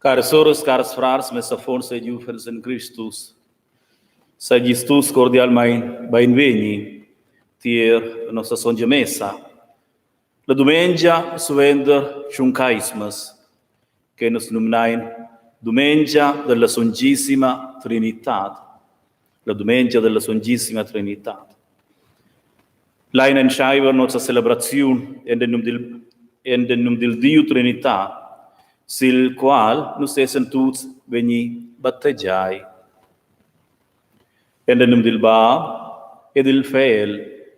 Caras soras, cars frars, mes affons e giuvens en Cristus, seigis tuts cordialmein beinvegni tier nossa sontga messa. La dumengia suenter Tschuncaismas, che nus numnein dumengia della Sontgissima Trinitad, la dumengia della Sontgissima Trinitad. Lein entscheiver nossa celebraziun en den num dil, en den num dil Diu Trinità, sil qual nus essen tuts vegni battegiai. En den num dil Bab e dil Fegl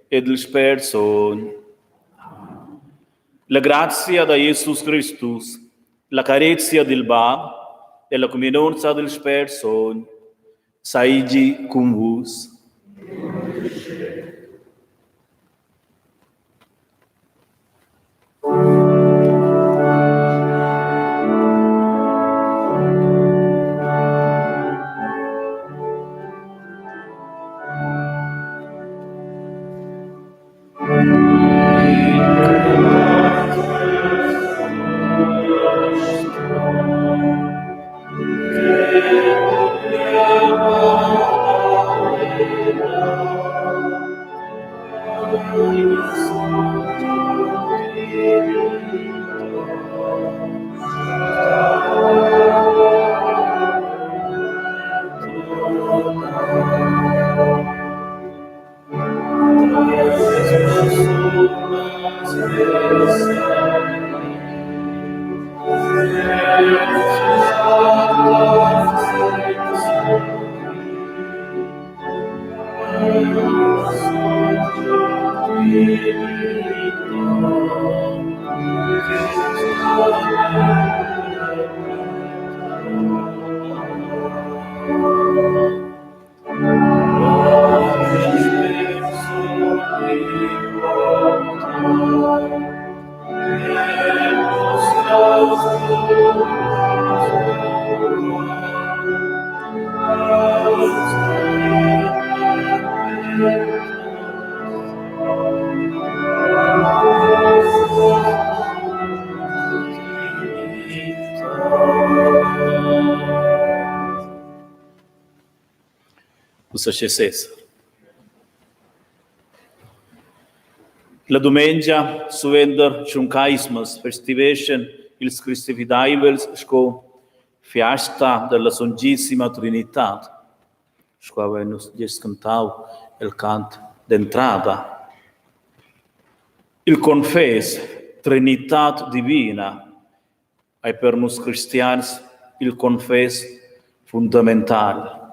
e dil Spert Sogn. La grazia da Jesus Cristus, la carezia dil Bab e la cuminonza dil Spert Sogn seigi cun vus. Ussa sche sesa. La dumengia suenter Tschuncaismas festiveschan ils cristifideivels sco fiasta dalla Sontgissima Trinitad, sco havein nus gest cantau el cant d'entrada. Il confess Trinitad divina ei per nus cristians il confess fundamental.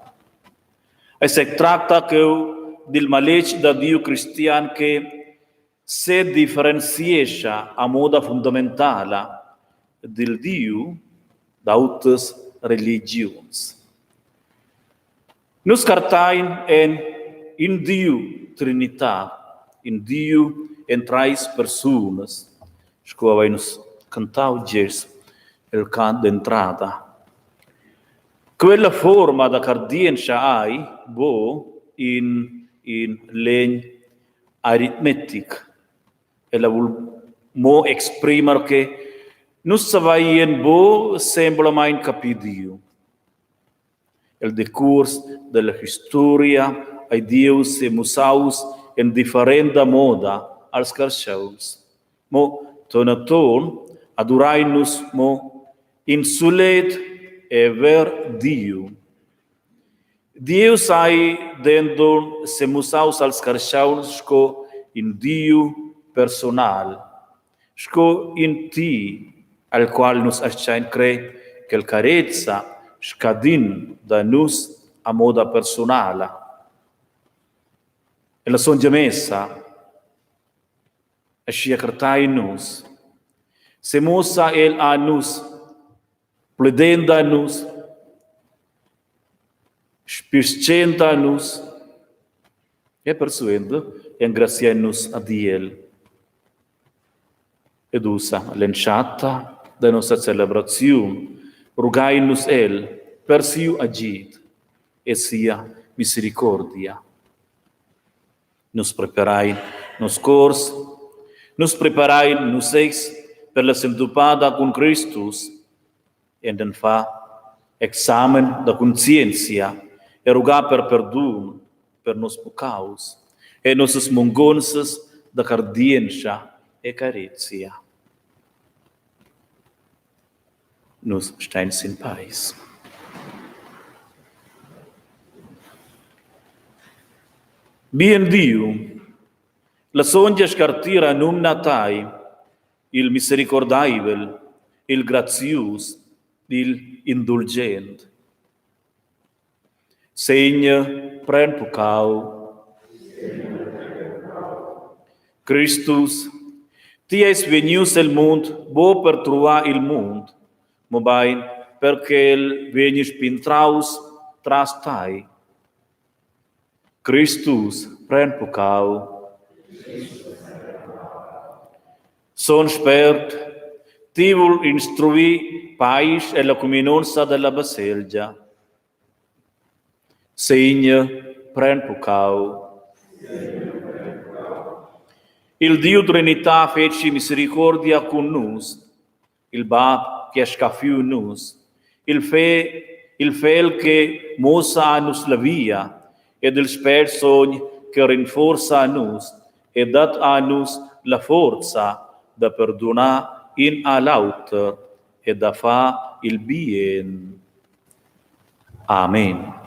Ei setracta cheu dil maletg da Diu cristian che sedifferenziescha a moda fundamentala dil Diu d'autras religiuns. Nus cartein en in Diu trinitar, in Diu en treis persunas, sco havein nus cantau gest el cant d'entrada. Quella fuorma da cardientscha ei buc in in legn aritmetic. Ella vul mo exprimer che nus saveien buc semplamein capir Diu. El decuors dalla historia ei Dieus semussaus en differenta moda als carstgauns. Mo tonaton adurein nus mo in sulet e ver Diu. Dieus ei denton semussaus als carstgauns sco in Diu personal, sco in ti, al qual nus astgein crer ch'el carezza scadin da nus a moda persunala. E la sontga messa, aschia cartein nus, semuossa el a nus, pledend a nus, spirtschend a nus e persuenter engraziein nus ad el. Ed ussa, all'entschatta da nossa celebraziun, rugain nus el per siu agid e sia misericordia. Nus preparein nos cors, nus preparein nus sezs per la sentupada cun Cristus. Enten far examen da conscienzia e rugar per perdun per nos puccaus e nossas munconzas da cardientscha e carezia. Nus stein sin peis. Bien Diu, la sontga scartira numna tai, il misericordaivel, il grazius, il indulgent. Segner, pren puccau. Cristus, ti eis vegnius el mund buc per truar il mund, mobein per ch'el vegni spintraus tras tai. Cristus, pren puccau. Son Spert, ti vul instruir paisch ella cuminonza della baselgia. Segner, pren puccau. Il Diu Trinità fetschi misericordia cun nus, il Bab che ha scaffiu nus, il fe, il Fegl che muossa a nus la via ed il Spert Sogn che rinforza a nus e dat a nus la forza da perdunar in a l'auter e da far il bien. Amen.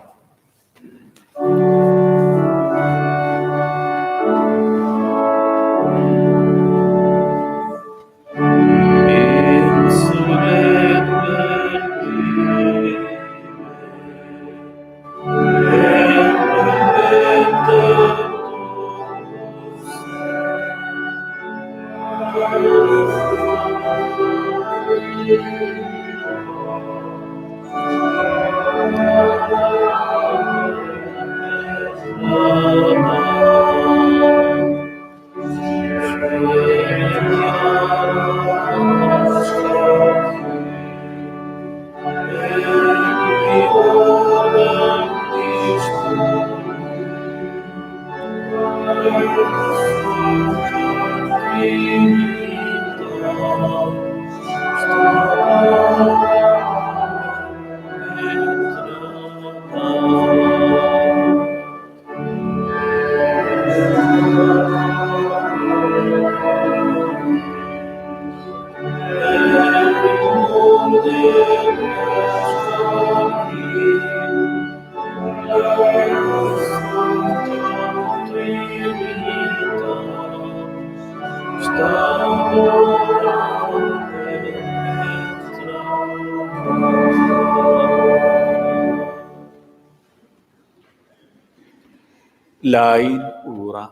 Lein ura.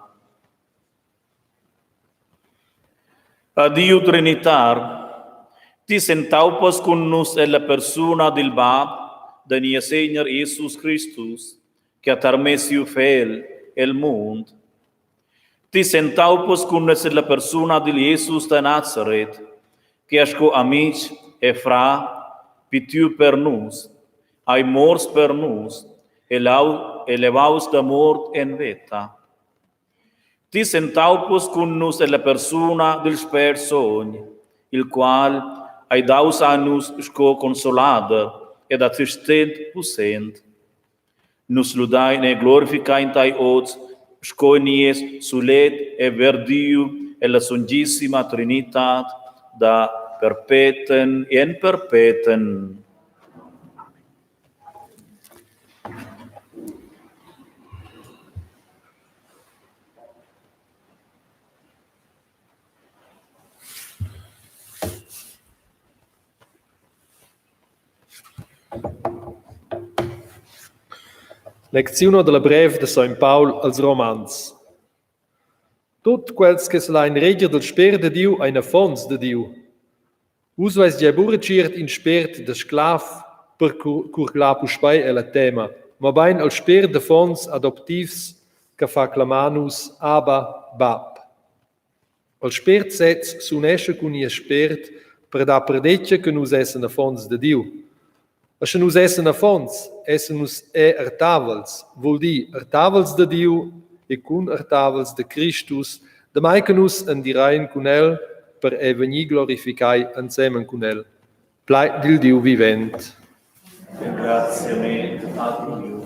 A Diu trinitar, ti s'entaupas cun nus ella persuna dil Bab da Niessegner Jesus Cristus, che ha tarmess siu Fegl el mund. Ti s'entaupas cun nus ella persuna dil Jesus da Nazaret, che ha sco amitg e fra pitiu per nus, ei morts per nus e levaus da mort en veta. Ti s'entaupes cun nus ella persuna dil Spert Sogn, il qual ei daus a nus sco consolader ed assistent pussent. Nus ludein e glorifichein tei oz sco nies sulet e ver Diu ella sontgissima Trinitad da perpeten en perpeten. Lecziun dalla brev da sogn Paul als Romans. Tut quels che selain reger dal Spert da Diu ein affons da Diu. Vus veis gia buca retschiert in spert da sclav per curclar puspei ella tema, mobein al spert d'affons adoptivs che fa clamar nus Abba, Bab. Il spert sez s'unescha cun nies spert per dar perdetga che nus essan affons da Diu. E sche nus essan affons, essan nus era ertavels, vul dir ertavels da Diu e cun ertavels da Cristus, damai che nus endirein cun el per era vegnir glorificai ensemen cun el. Plaid dil Diu vivent. Engraziament a Diu.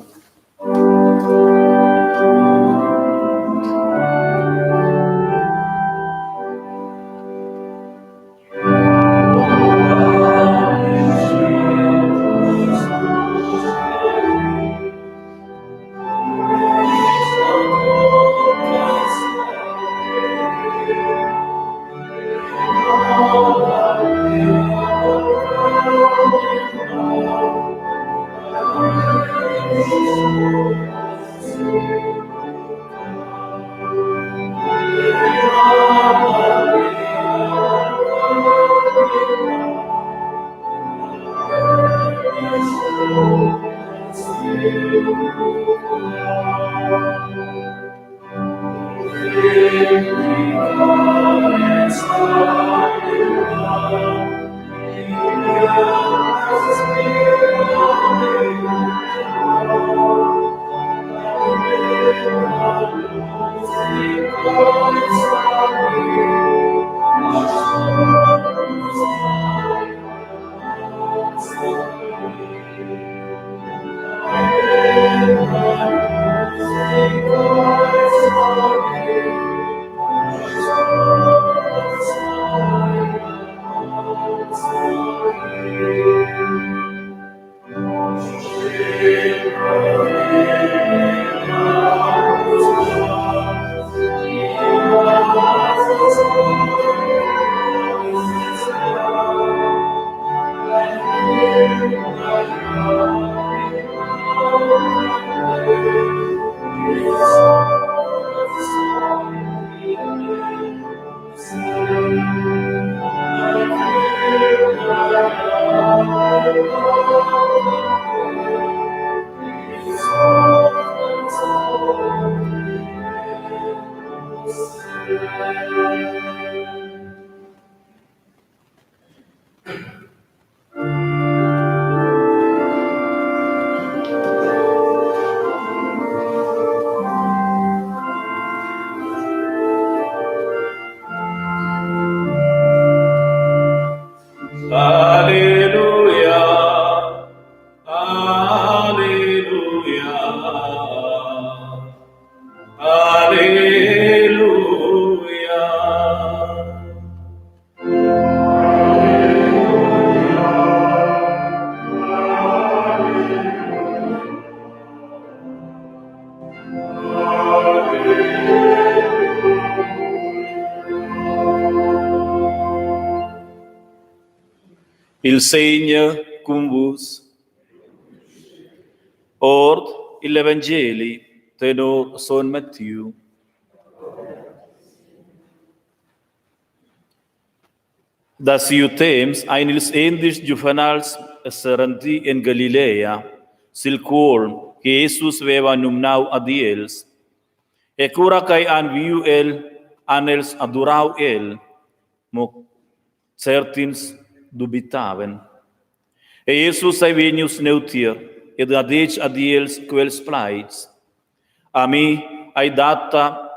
Alleluia, alleluia, alleluia. Il Segner cun vus. Ord il Evangeli tenor Son Mattiu. Da siu temps ein ils endisch giuvenals serendi en Galilea, sil cuolm che Jesus veva numnau ad els. E cura ch'ei han viu el, han els adurau el, mo certins dubitavan. E Jesus ei vegnius neutier ed ha detg ad els quels plaids: A mi ei datta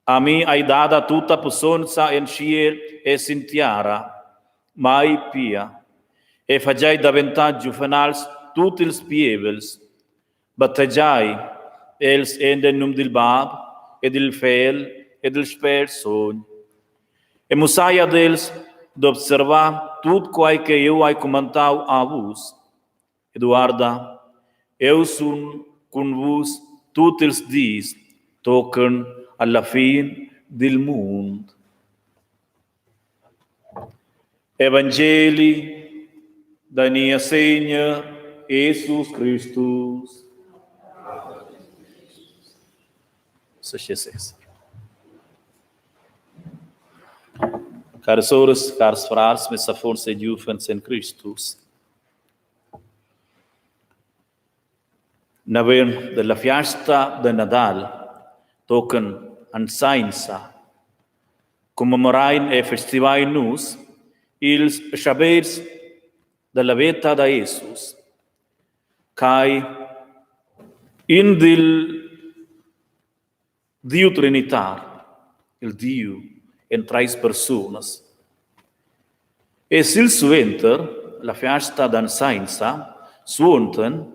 A mi ei dada tutta pussonza en tschiel e sin tiara. Mai pia. E fagiai daventar giuvenals tut ils pievels. Battegiai els en del num dil Bab e dil Fegl e dil Spert Sogn. E mussai ad els d'observar tut quai che jeu hai cumandau a vus. Ed uarda, eu sun cun vus tut ils dis tochen alla fin dil mund. Evangeli da nies Segner Jesus Cristus. Caras soras, cars frars, mes affons e giuvens en Cristus. Naven dalla fiasta da Nadal tochen Anzainsa commemorein e festivein nus ils schabetgs dalla veta da Jesus. Quei in dil Diu trinitar, il Diu en treis persunas. E silsuenter la fiasta d'Ansainza suondan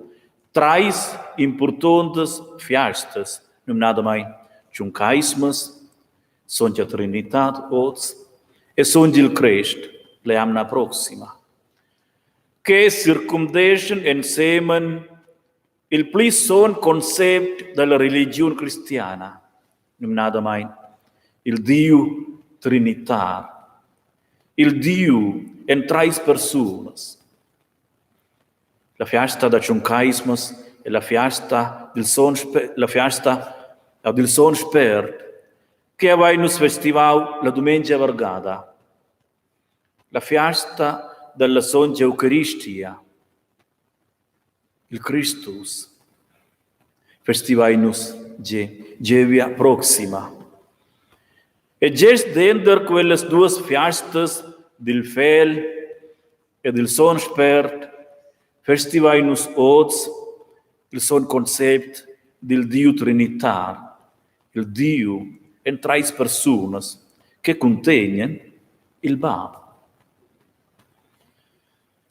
trais impurtontas fiastas, numnadamain Tschuncaismas, Sontga Trinitad oz e Sontg il Crest l'jamna proxima, che circumdeschan ensemen il pli sogn concept dalla religiun cristiana, numnadamain il Diu trinitar, il Diu en trais persunas. La fiasta da Tschuncaismas e la fiasta dil Sogn la fiasta dil Sogn Spert che havein nus festivau la dumengia vargada. La fiasta dalla sontga Eucaristia Il Cristus festivain nus ge gievgia proxima. E gest denter quellas duas fiastas dil Fegl e dil Sogn Spert festivain nus oz il sogn concept dil Diu trinitar, il Diu en treis persunas che cuntegnan il Bab.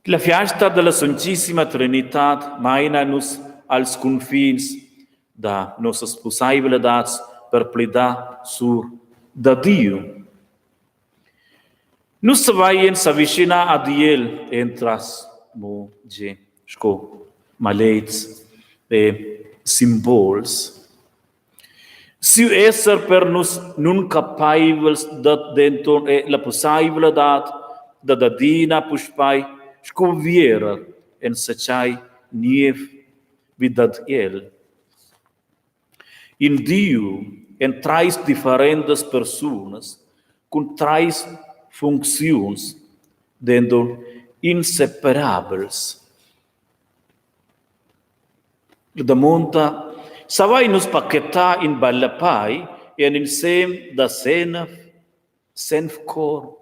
La fiasta dalla Sontgissima Trinitad meina nus als cunfins da nossas pusseivladads per plidar sur da Diu. Nus saveien s'avischinar ad el entras mo gie sco maletgs e simbols. Siu esser per nus nuncapeivels dat denton è la pusseivladad dad adina puspei scuvierer enzatgei niev vi dad el. In Diu en treis differentas persunas cun treis funcziuns, denton inseparabels. La damonda, Savein nus pachetar in ballapei en in sem da senf, senfcor?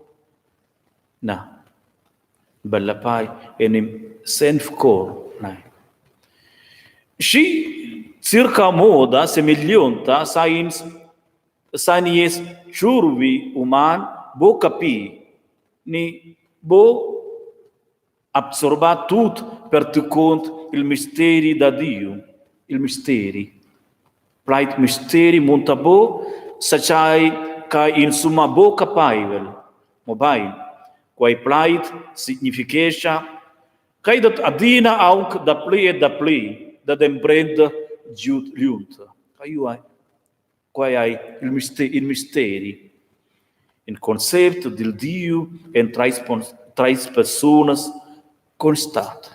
Na, ballapei en in senfcor, nein. Schi circa moda semeglionta sa ins sa nies tschurvi human buca capir ni buc absorbar tut pertuccont il misteri da Diu, il misteri. Plaid misteri munta buc zatgei ch'ei insumma buc capeivel, mobein quei plaid significhescha ch'ei dat adina aunc dapli e dapli dad emprender giud liunta. Quei ei il il misteri, in concept dil Diu en treis treis persunas constat.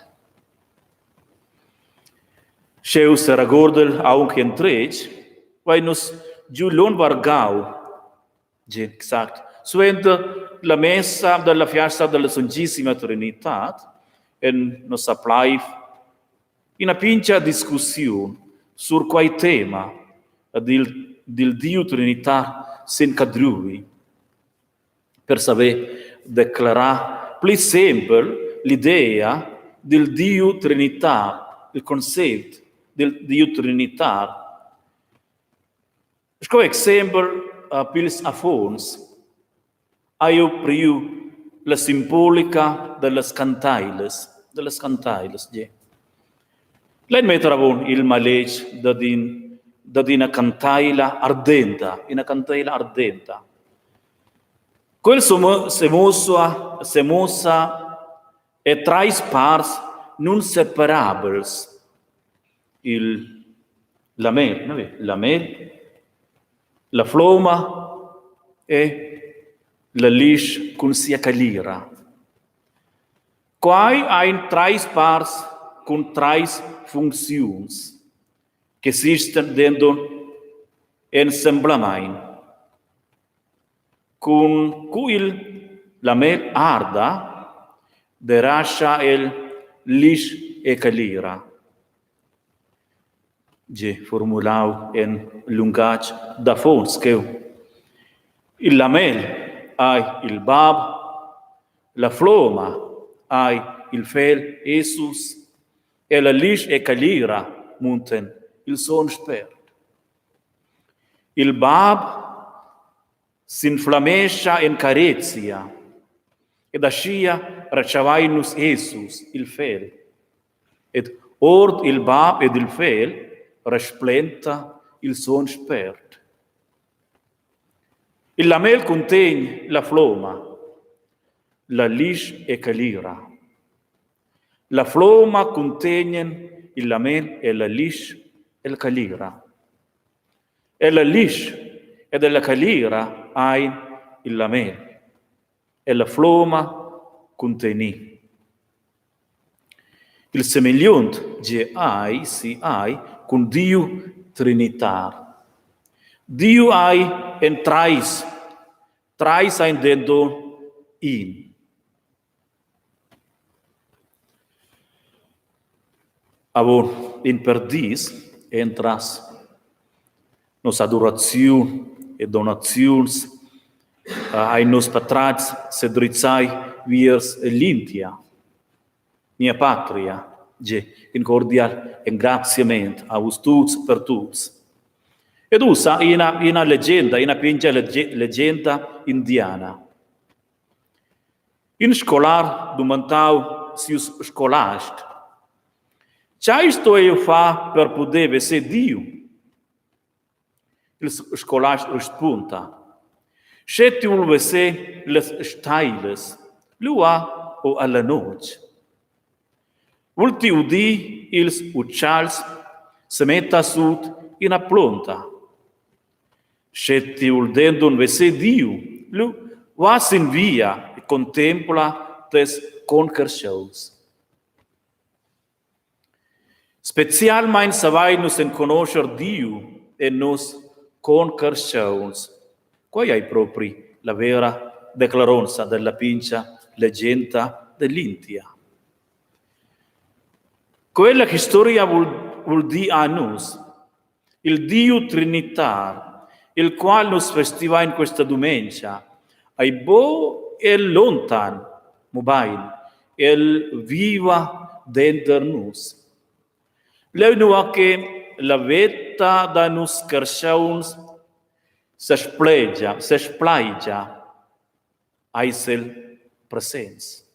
Sch'jeu seregordel aunc endretg, vein nus giu l'onn vargau, gie exact, suenter la messa dalla fiasta dalla Sontgissima Trinitad en nossa pleiv Ina pintga discussiun sur quei tema dil, dil Diu trinitar sin Cadruvi per saver declarar pli sempel l'idea dil Diu trinitar, il concept dil Diu trinitar. Sco exempel pils affons Hai jeu priu la simbolica dallas canteilas, dallas canteilas, gie. Lein metter avon il maletg dad in dad ina canteila ardenta, ina canteila ardenta. Quel semuossa semuossa e trais parts nunseparabels. Il la mel, la mel, la flomma e la lisch cun sia calira. Quai ein trais parts cun trais funcziuns ch'existan denton ensemblamain. Cun cu il lamel arda, derascha el lisch e calira. Gie, formulau en lungatg d'affons cheu. Il lamel ei il bab, la flomma ei il fegl Jesus e la lisch e calira munten il sogn Spert. Il bab s'inflammescha en carezia. Ed aschia retschavain nus Jesus, il Fegl. Ed ord il Bab ed il Fegl resplenta il Sogn Spert. Il lamel cuntegn la flomma, la glisch e calira. La flomma cuntegn il lamel e la glisch e la calira. E la glisch ed la calira ein il lamel e la flomma cuntegni. Il semegliont gie ei si ei cun Diu trinitar. Diu ei en treis, treis ein denton in. Avon in per dis entras nossa adoraziun e donaziuns ein nos patratgs sedrizzai viers l'India, mia patria, gie in cordial engraziament a vus tuts per tuts. Ed ussa ina, ina legenda, ina pintga legenda indiana. In scolar dumandau siu scolast: Tgei sto jeu far per puder veser Diu? Il scolast rispunda: Sche ti vul veser las steilas, lu va o alla notg. Vul ti udir ils utschals, semetta sut ina plonta. Sche ti vul denton veser Diu, lu va sin via e contempla tes concarstgauns. Specialmein savein nus enconoscher Diu en nos concarstgauns. Quei ei propri la vera declaronza della pintga legenda dell'India. Quella historia vul, vul dir a nus, Il Diu trinitar, il qual nus festivain questa dumengia, ei buc el lontan, mobein el viva denter nus. Leu nua che la veta da nus carstgauns sesplegia, sesplaigia, eis el presents.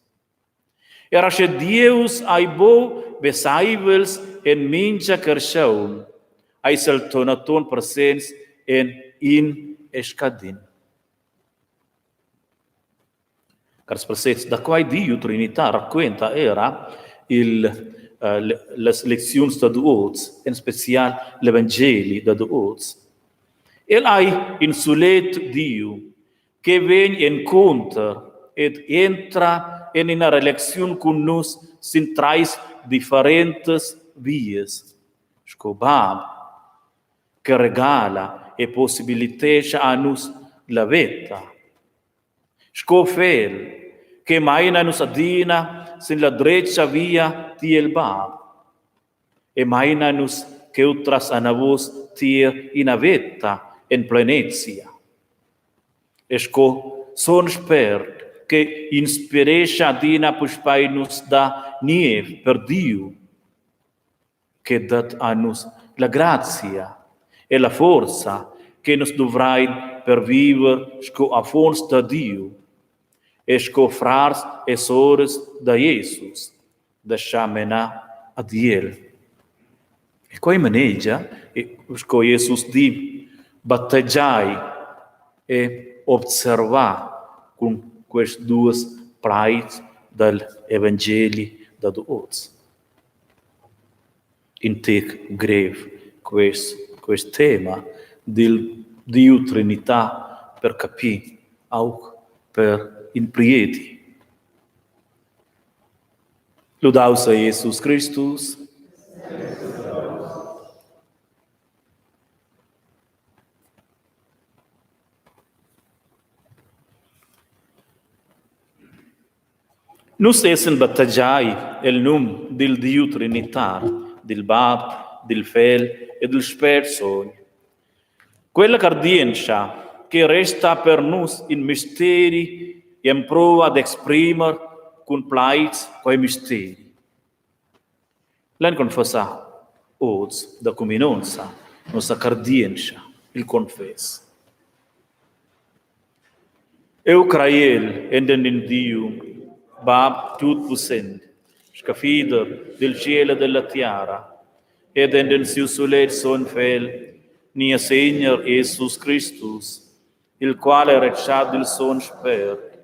Era sche Dieus ei buc veseivels en mintga carschaun, eis el tonaton presents en in e scadin. Cars presents, da quei Diu Trinità raquenta era il, eh, las lecziuns dad oz, en special l'evangeli dad oz. El ei in sulet Diu che vegn encunter ed entra en ina relaziun cun nus sin trais differentas vias, sco bab che regala e possibilitescha a nus la veta, sco fegl che maina nus adina sin la dretga via tiel bab e maina nus cheutras anavos tier ina veta en plenezia. E sco son Spert che inspirescha adina puspei nus da niev per Diu, che dat a nus la grazia e la forza che nus duvrein per viver sco affons da Diu e sco frars e soras da Jesus. da schar menar ad el. E quei manegia, sco Jesus di, battegiai e observar cun quests duas plaids dal evangeli dad oz. In tec grev quest, quest tema dil Diu Trinità per capir, auch per in priedi. Ludaus sei Jesus Cristus. Nus essen battegiai el num dil Diu trinitar, dil Bab, dil Fegl e dil Spert Sogn. Quella cardientscha che resta per nus in misteri emprova d'exprimer cun plaids quei misteri. Lein confessar oz da cuminonza nossa cardientscha, il confess. Eu craiel enten in Diu, Bab tutpussent, scaffider dil tschiel e della tiara, ed enten siu sulet sogn Fegl, nies Segner Jesus Cristus, il qual ei retscharts dil Sogn Spert,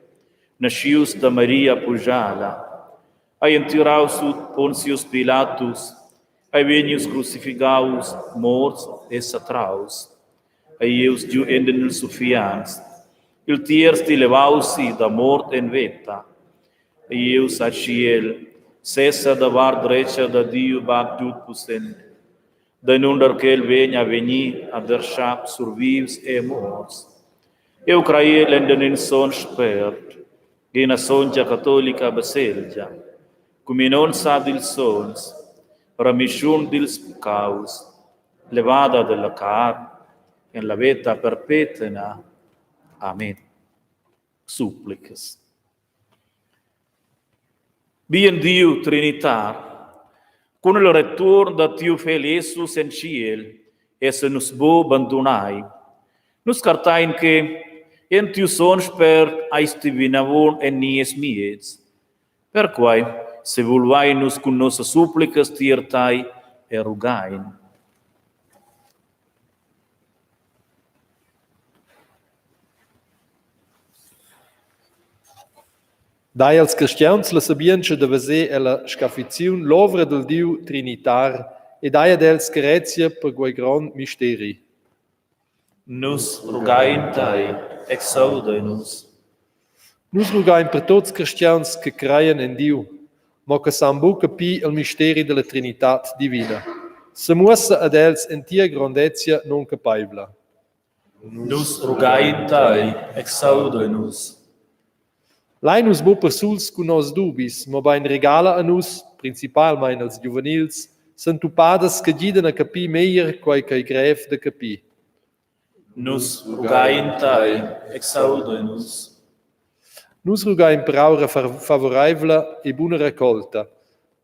naschius da Maria Pujala, ei entiraus sut Pontius Pilatus, ei vegnius crucifigaus, morts e satraus, ei ius giu enten ils uffiarns, il tierz di levaus si da mort en veta, ei ius a tschiel, sesa da vart dretga da Diu Bab tutpussent, danunder ch'el vegn a vegnir a derschar sur vivs e morts. Eu craiel enten in sogn Spert, ina sontga catolica baselgia, cuminonza dils sogns, remischun dils puccaus, levada della carn en la veta perpetna. Amen. Supplicas. Bien Diu trinitar, cun il retuorn da tiu fegl Jesus en tschiel essan nus buc bandunai. Nus cartein che en tiu sogn Spert eis ti vinavon en nies miez. Perquei sevulvein nus cun nossas supplicas tier tei e rugain. Dai als cristians la sabientscha da veser ella scaffiziun l'ovra dil Diu trinitar e dai ad els carezia per quei grond misteri. Nus rugain tei, exauda nus. Nus rugain per tuts cristians che creian en Diu, mo che san buca capir il misteri dalla Trinitad divina. Semuossa ad els en tia grondezia nuncapeivla. Nus rugain tei, exauda nus. Lai nus buc persuls cun nos dubis, mobein regala a nus, principalmein als giuvenils, sentupadas che gidan a capir meglier quei ch'ei grev da capir. Nus rugain tei, exauda nus. Nus rugain per aura favoreivla e buna raccolta.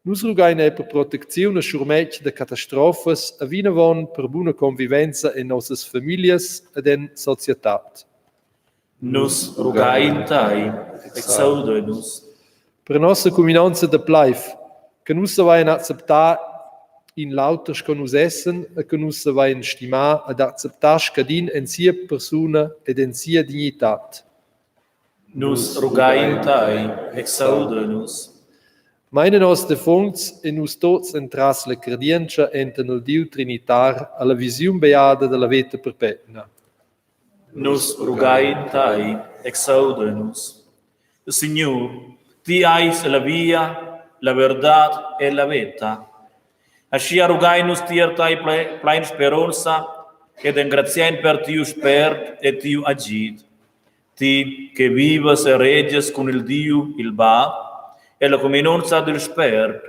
Nus rugain era per protecziun e schurmetg da catastrofas e vinavon per buna convivenza en nossas famiglias ed en societad. Nus rugain tei, exauda nus. Per nossa cuminonza da pleiv, che nus savein acceptar in l'auter sco nus essan e che nus savein stimar ed acceptar scadin en sia persuna ed en sia dignitad. Nus rugain tei, exauda nus. Meina nos defuncts e nus tuts entras la cardientscha enten il Diu trinitar alla visiun beada dalla veta perpetna. Nus rugain tei, exauda nus. Signur, ti eis la via, la verdad e la veta. Aschia rugain nus tier tei plein speronza ed engraziein per tiu spert e tiu agid. Ti che vivas e regias cun il Diu, il Bab, e la cuminonza dil Spert,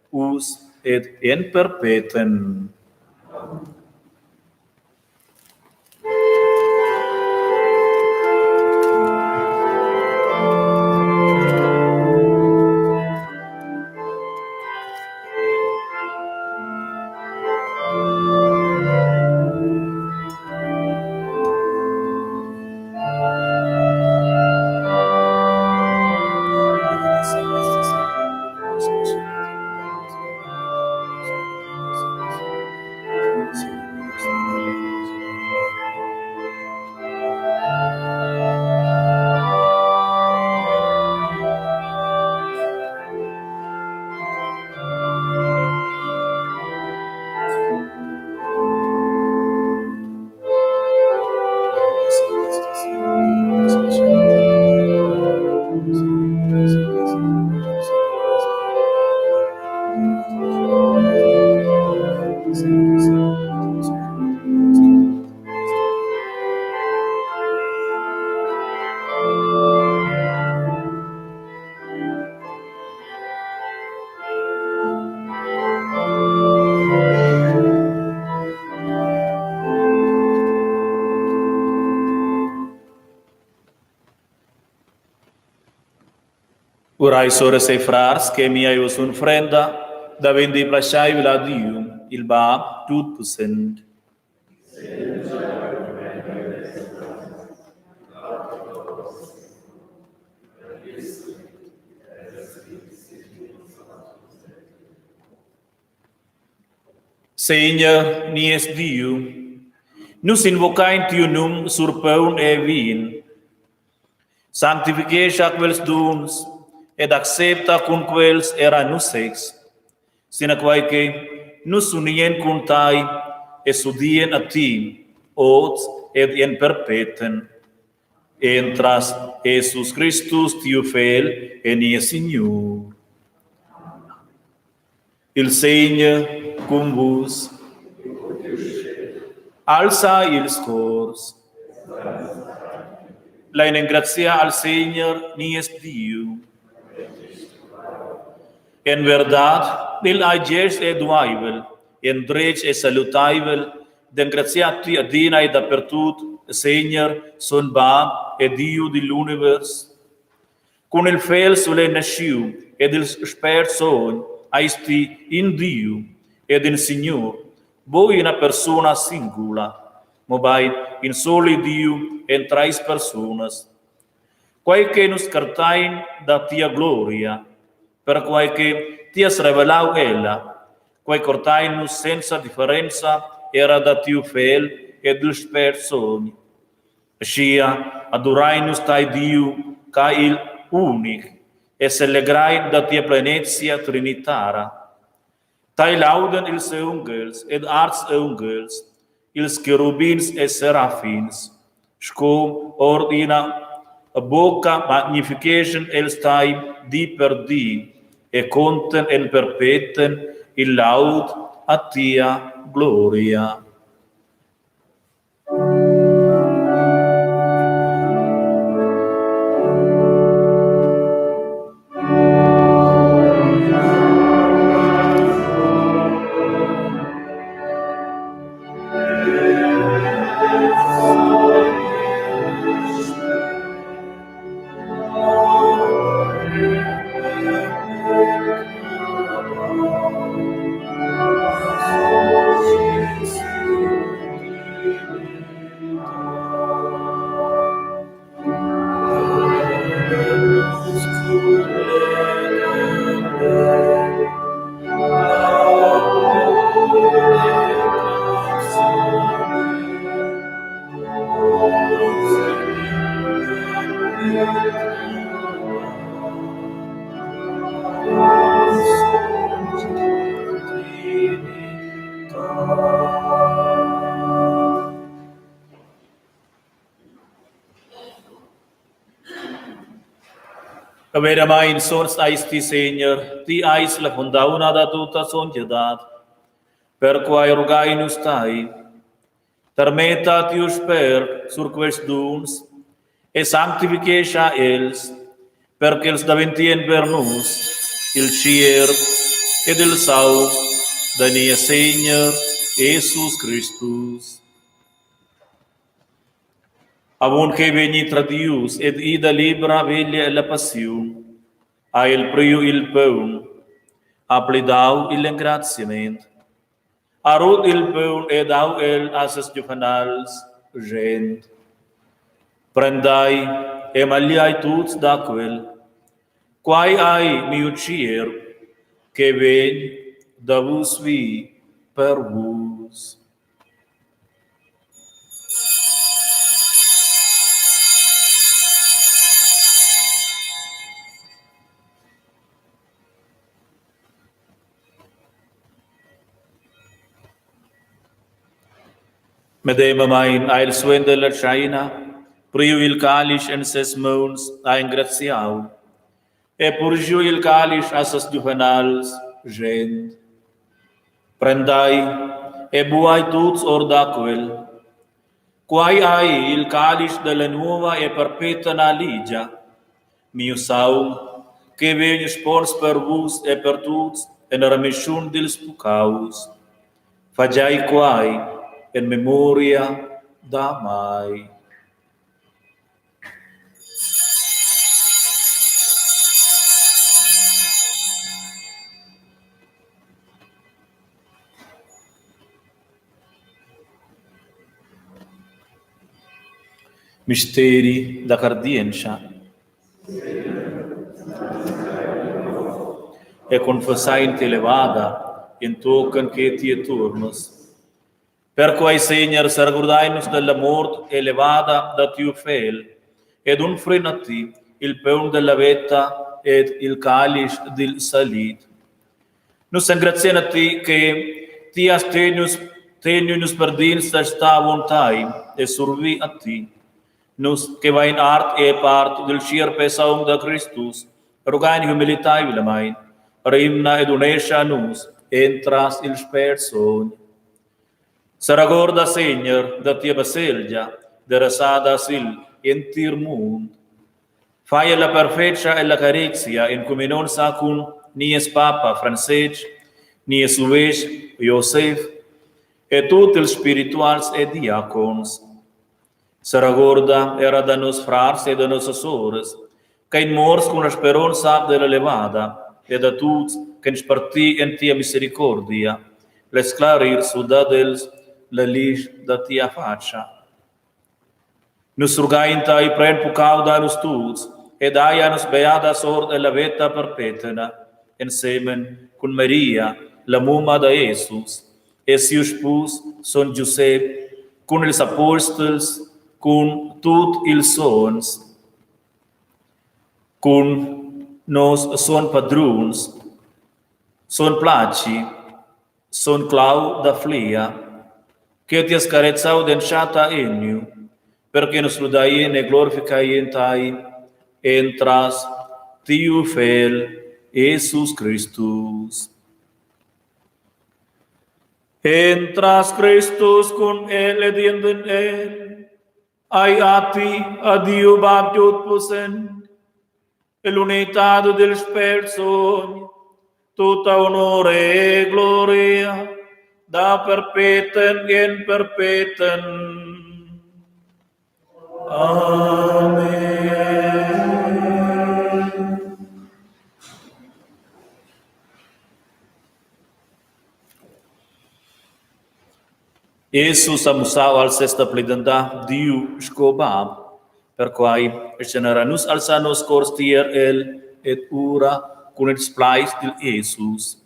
uss ed en perpeten. Urai soras e frars che mia vos unfrenda davendi plaschaivel a Diu, il Bab tutpussent. Segner, nies Diu, nus invocain tiu num sur paun e vin. Sanctifichescha quels duns ed accepta cun quels era nus sezs, sinaquai che nus s'unien cun tai e s'udien a ti, oz ed en perpeten. Entras Jesus Cristus, tiu Fegl e nies Signur. Il Segner cun vus. Alza ils cors. Lein engraziar al Segner nies Diu. En verdad, il ei gest e dueivel, endretg e saluteivel d'engraziar ti adina e dapertut, Segner, son Bab e Diu digl univers. Cun il Fegl sulet naschiu ed il Spert Sogn eis ti in Diu ed in Signur, buc ina persuna singula, mobein in soli Diu en treis persunas. Quei che nus cartein da tia gloria, perquei che ti has revelau ella, quei cartein nus senza differenza era da tiu Fegl e dil Spert Sogn. Aschia adurein nus tei Diu, ch'ei igl unic, e selegrein da tia plenezia trinitara. Tei lauden ils aunghels ed arzaunghels, ils cherubins e serafins, sco ord ina bucca magnificheschan els tei di per di e conten en perpeten il laud a tia gloria. Veramaing sons ais ti, Segner, ti ais la fundauna da tutta sontgedad. Perquai rugain nus tai, Tarmetta tiu Spert sur quests duns e sanctifichescha els, per ch'els daventien per nus il tschierv ed il saung da nies Segner Jesus Cristus. Avon che vegni tradius ed ida libra veglia ella passiun, ha el priu il paun, ha plidau igl engraziament Ha rut il paun e dau el a ses giuvenals, schend: Prendai e magliai tuts da quel. Quai ei miu tgierp che vegn da vus vi per vus. Medemamein ha el suenter la tscheina priu il calisch en ses mauns, ha engraziau e purschiu il calisch a ses giuvenals, schend: Prendai e buai tuts or da quel. Quai ei il calisch dalla nova e perpetna ligia. Miu saung che vegn spons per vus e per tuts en remischun dils puccaus. Fagei quai en memoria da mei. Misteri da cardientscha. E confessain ti levada. entochen che ti turnas. Perquei, Segner, seregurdein nus della mort e levada da tiu Fegl ed unfrin a ti il paun della veta ed il calisch dil salit. Nus engraziein a ti che ti has tenius, teniu nus per dins da star avon tai e survir a ti. Nus che vein art e part dil tgierp e saung da Cristus, rugain humiliteivlamein, rimna ed unescha a nus entras il Spert Sogn. Seregorda, Segner, da tia baselgia, derasada sil entir mund. Fai ella perfetga ella carezia en cuminonza cun nies papa Francestg, nies uvestg Josef e tut ils spirituals e diacons. Seregorda era da nos frars e da nossas soras, ch'ein morts cun la speronza della levada e da tuts ch'ein sparti en tia misericordia, less sclarir sur dad els la glisch da tia fatscha. Nus rugain tei, pren puccau da nus tuts e dai a nus beadas ord ella veta perpetna, ensemen cun Maria, la mumma da Jesus, e siu spus son Giusep cun ils apostels, cun tut ils sons, cun nos son padruns, son Placi, son Clau da Flia, che ti has carezau d'entschatta ennü, per che nus ludaien e glorificaien tai entras tiu Fegl Jesus Cristus. Entras Cristus cun el ed enden el, ai a ti, a Diu Bab tutpussent, e l'unitad del Spert Sogn, tutta honor e gloria da perpeten en perpeten. Amen. Jesus ha mussau als ses da plidentar Diu sco bab. Perquai scenera nus alzar nos cors tier el ed ura cun ils plaids dil Jesus.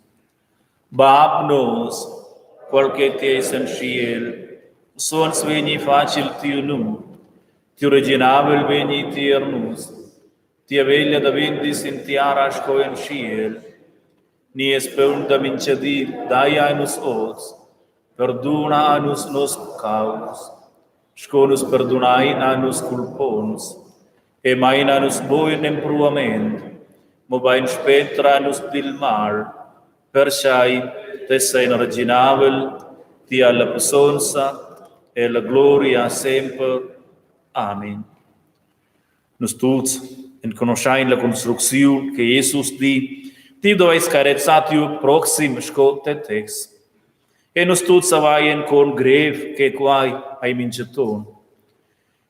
Bab nos, quel che ti eis en tschiel, sogns vegni fatg il tiu num, tiu reginavel vegni tier nus, tia veglia daventi sin tiara sco en tschiel. Nies paun da mintgadi dai a nus oz, perduna a nus nos puccaus, sco nus perdunain a nos culponts, e maina nus buc en empruament, mobein spetra nus dil mal, perchei tes ein reginavel, ti ha la pussonza e la gloria semper. Amen. Nus tuts enconuschein la construcziun che Jesus di, ti doveis carezar tiu proxim sco tetez. E nus tuts saveien con grev che quai ei mintgaton.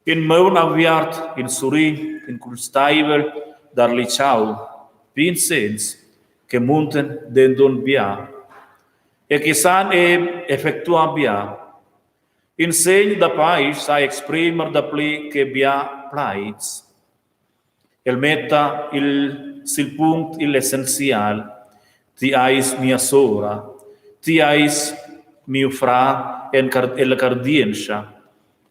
In maun aviart, in surrir, in custeivel darlischau, pigns sens che munten denton bia e che san era effectuar bia. In segn da paisch sa exprimer dapli che bia plaids. El metta il sil punct igl essenzial. Ti eis mia sora, ti eis miu frar en ella cardientscha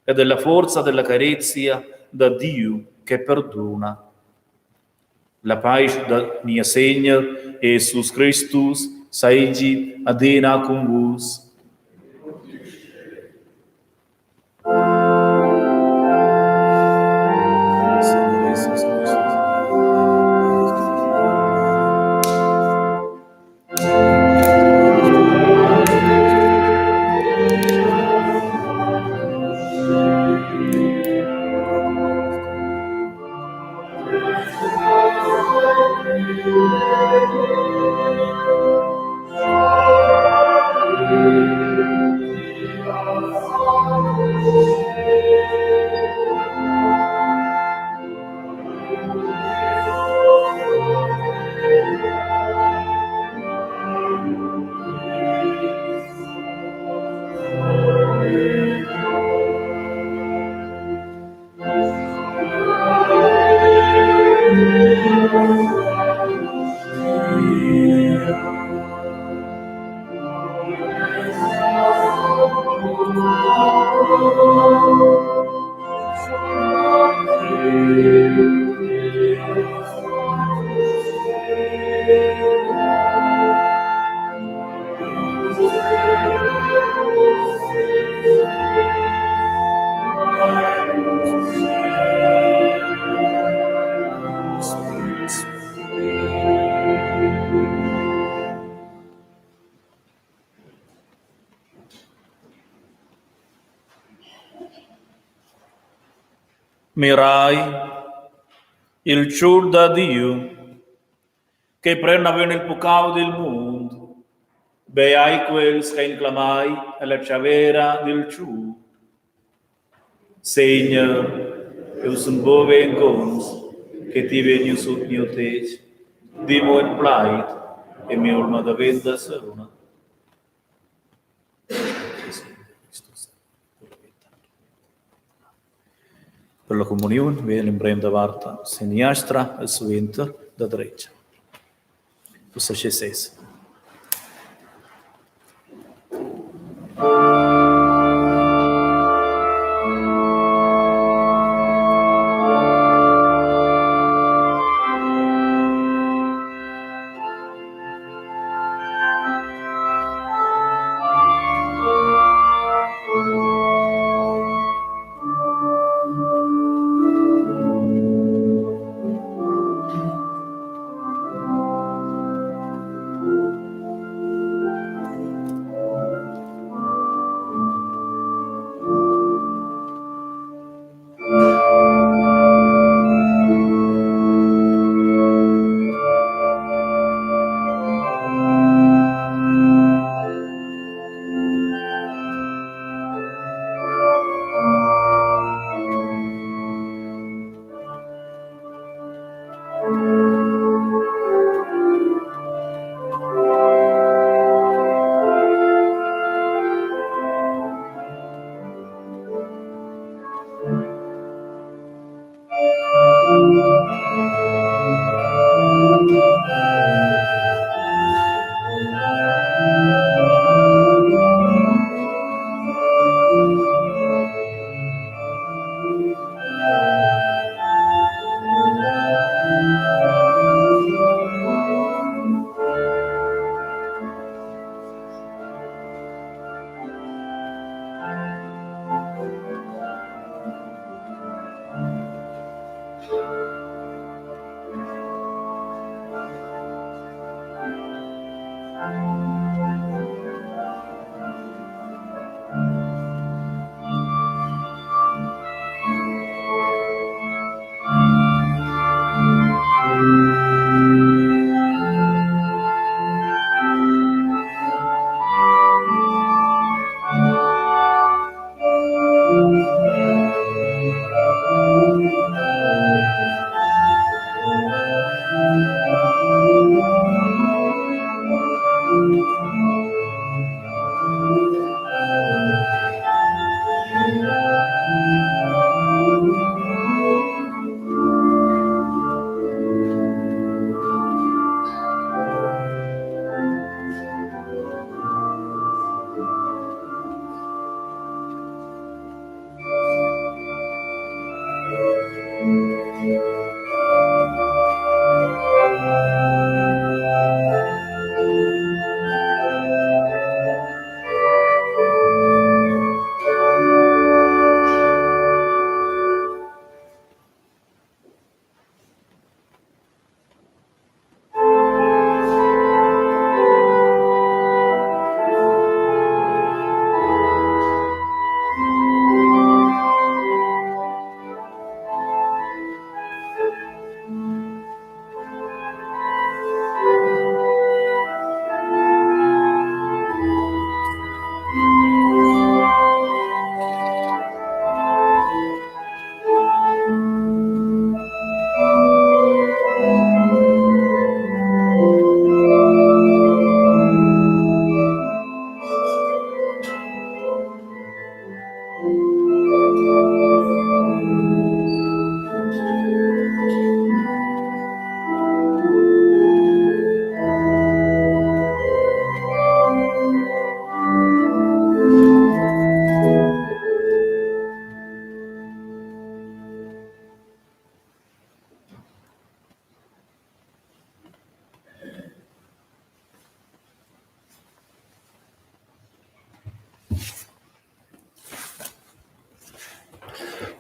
ed ella forza della carezia da Diu che perduna. La paisch da Niessegner Jesus Cristus seigi adina cun vus. Mirai, il tschur da Diu, che pren naven il puccau dil mund. Beai quels ch'ein clamai ella tschavera dil tschur. Segner, jeu sun buc vengonzs che ti vegnis sut miu tetg. Di mo in plaid e mia olma daventa sauna. Per la communiun vegn l'emprem da vart seniastra e suenter da dretga. Ussa sche ses.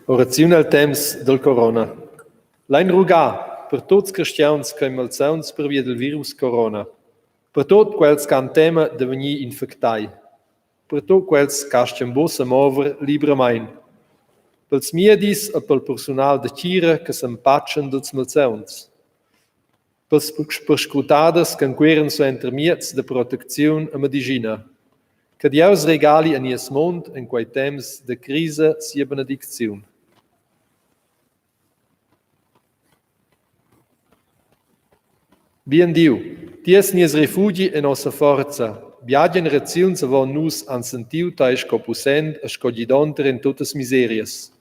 Oraziun el temps dal corona. Lein rugar per tuts cristians ch'ein malsauns pervia dil virus corona, per tut quels che han tema da vegnir infectai, per tut quels che astgan buca semover libramein. Pels miedis e pel persunal da tgira che s'empatschan dals malsauns. Pels perscrutaders che enqueran suenter mieds da protecziun e medischina. Che Dieus regali a nies mund en quei temps da crisa sia benedicziun. Bien Diu, ti es nies refugi e nossa forza. Bia generaziuns avon nus han sentiu tei sco pussent e sco gidonter en tuttas miserias.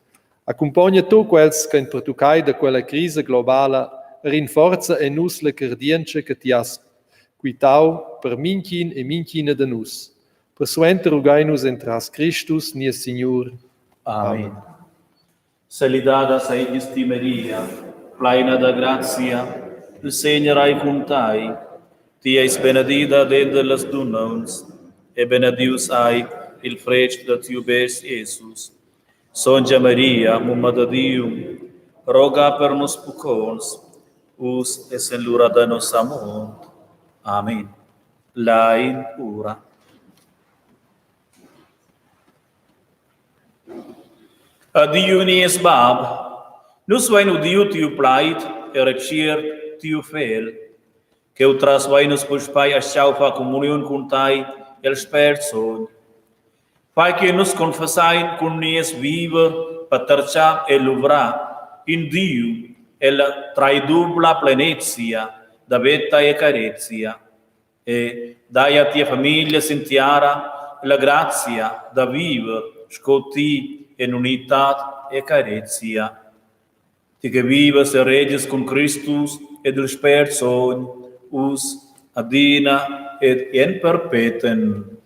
Accumpogna tut quels ch'ein pertuccai da quella crisa globala e rinforza en nus la cardientscha che ti has quitau per mintgin e mintgina da nus. Persuenter rughein nus entras Cristus, nies Signur. Amen. Salidada seigies ti Maria, pleina da grazia, il Segner ei cun tei. Ti eis benedida denter las dunnauns, e benedius ei il fretg da tiu best Jesus. Sontga Maria, mumma da Diu, roga per nus pucconts, uss e sen l'ura da nossa mort. Amen. Lein ura. A Diu nies Bab, nus vein udiu tiu plaid e retschiert tiu Fegl. Cheutras vein nus puspei astgau far communiun cun tei el Spert Sogn. Fai che nus confessein cun nies viver, patertgar e luvrar in Diu ella treidubla plenezia da veta e carezia e dai a tia famiglia sin tiara la grazia da viver sco ti en unitad e carezia. Ti che vivas e regias cun Cristus ed il Spert Sogn, uss, adina ed en perpeten.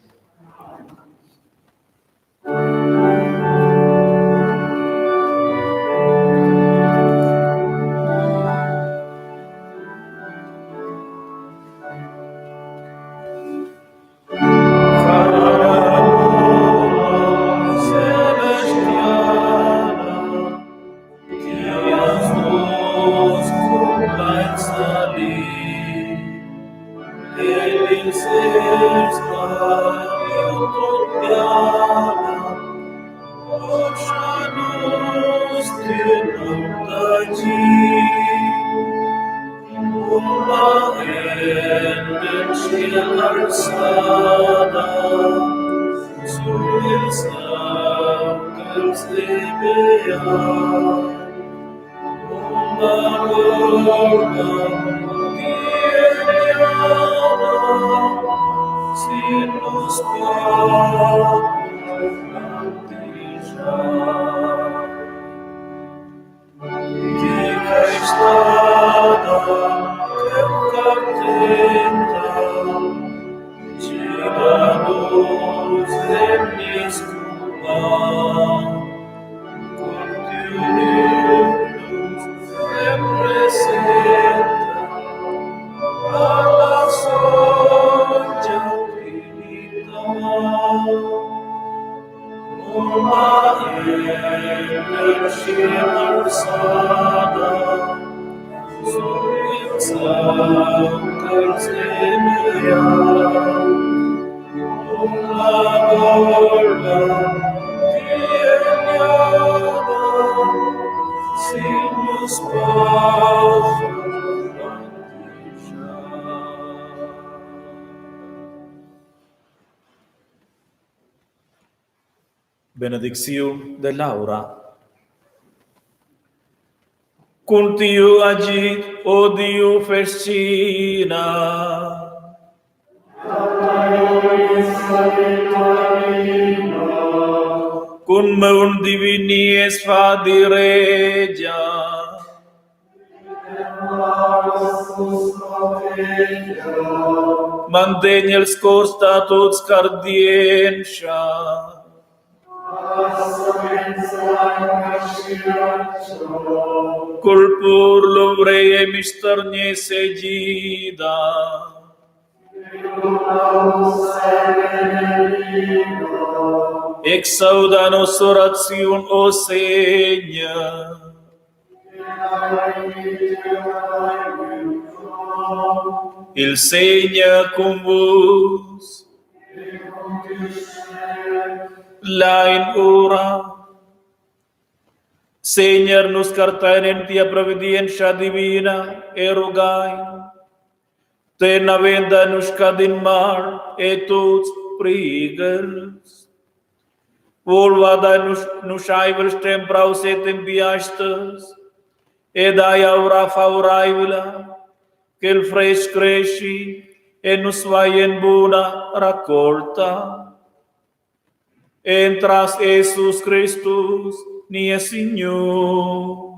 Benedicziun dell'aura. Cun tiu agid, o Diu festina. Cun maun divin nies fa diregia. Mantegn els cors da tuts cardientscha. Cul pur luvrei e mistergner segida. Exauda noss'oraziun, o Segner. Il Segner cun vus. Lein ura. Segner, nus cartein en tia provedientscha divina e rugain. Ten naven da nus scadin mal e tuts prighels. Volva da nus nuscheivels stempraus e tempiastas e dai aura favoreivla, ch'el frestg creschi e nus veien buna raccolta. Entras Jesus Cristus, nies Signur.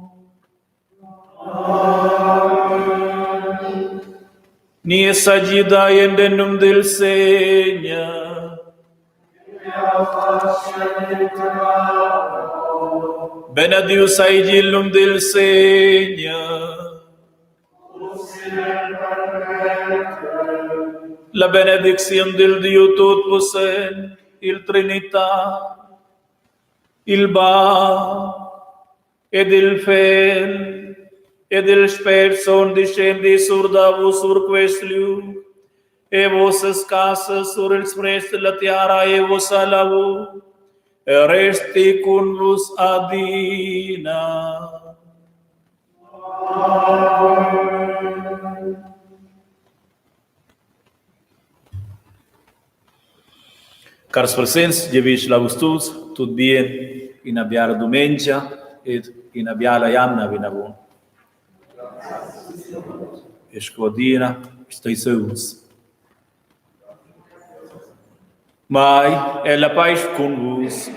Amen. Nies agid ei en den num dil Segner. Benedius seigi il num dil Segner. La benedicziun dil Diu tutpussent, il Trinità, il Bab ed il Fegl ed il Spert Sogn discendi sur da vus sur quest liug e vossas casas sur ils frets della tiara e vossa lavur e resti cun vus adina. Cars presents, giavisch a vus tuts tut bien, ina biala dumengia ed ina biala jamna vinavon. E sco adina, stei sauns. Mai è la paisch cun vus.